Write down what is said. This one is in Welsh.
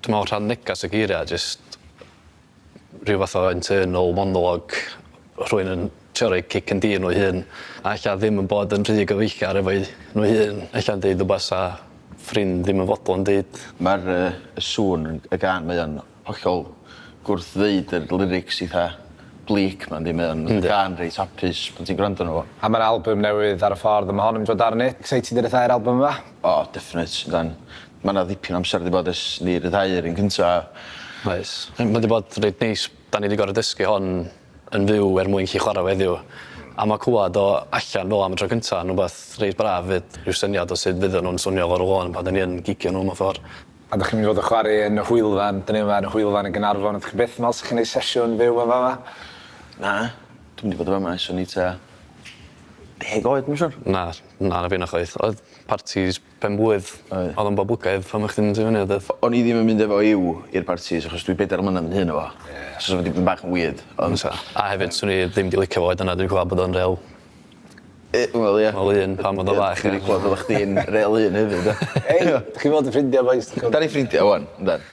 Dwi'n me'wl rhan negas y geiria jyst rhyw fath o internal monologue rhywun yn trio roi cic yn din nhw hun a ella ddim yn bod yn rhy gyfeillgar efo'i nhw hun ella'n deud wbath 'sa ffrind ddim yn fodlon deud. Ma'r yy y sŵn yn y gân mae o'n hollol gwrth-ddeud yr lyrics eitha bleak 'ma yndi mae o'n... Yndi. ...gân reit hapus pan ti'n gwrando arno fo. A ma'r albym newydd ar y ffordd a ma' hon yn mynd i fod arni. Excited i ryddhau'r albym yma? O definite yndan. Ma' 'na ddipyn o amser 'di bod ers ni ryddhau'r un cynta. Oes. Ma' 'di bod reit neis 'dan ni 'di gor'o' dysgu hon yn fyw er mwyn 'llu chwara fo heddiw a ma' clwad o allan fel 'a am y tro cynta yn wbath reit braf 'fyd. Rhyw syniad o sut fyddan nw'n swnio lawr y lôn pan 'dan ni yn gigio n'w mewn ffor. A 'dych chi'n mynd i fod yn chware yn y Hwylfan, 'dyn ni yma yn y Hwylfan yn Gaernarfon, ydych chi byth yn me'wl 'sech chi'n neud sesiwn fyw yn fa' 'ma? Na, dwi'm 'di bod yn fa' 'ma ers o'n i tua deg oed mae'n siŵr. Na, na na finna chwaith. Oedd partis pen-blwydd. Oedd. Oedd o'n boblogaidd pan o'ch chdi'n tyfu fyny doedd? O'n i ddim yn mynd efo Iw i'r partis achos dwi bedair mlynedd yn hŷn na fo. Ie. So sa fo 'di bod yn bach yn weird ond... Fysa. A hefyd swn i ddim 'di licio fo oed yna dwi'n gwbod bod o'n rel... Yy wel ie. Rêl un pan o'dd o fach ie. Dwi 'di clywed oddach chdi'n rêl un hefyd do? Ei! 'Dych chi fod yn ffrindia bois? 'Dan ni'n ffrindia ŵan yndan.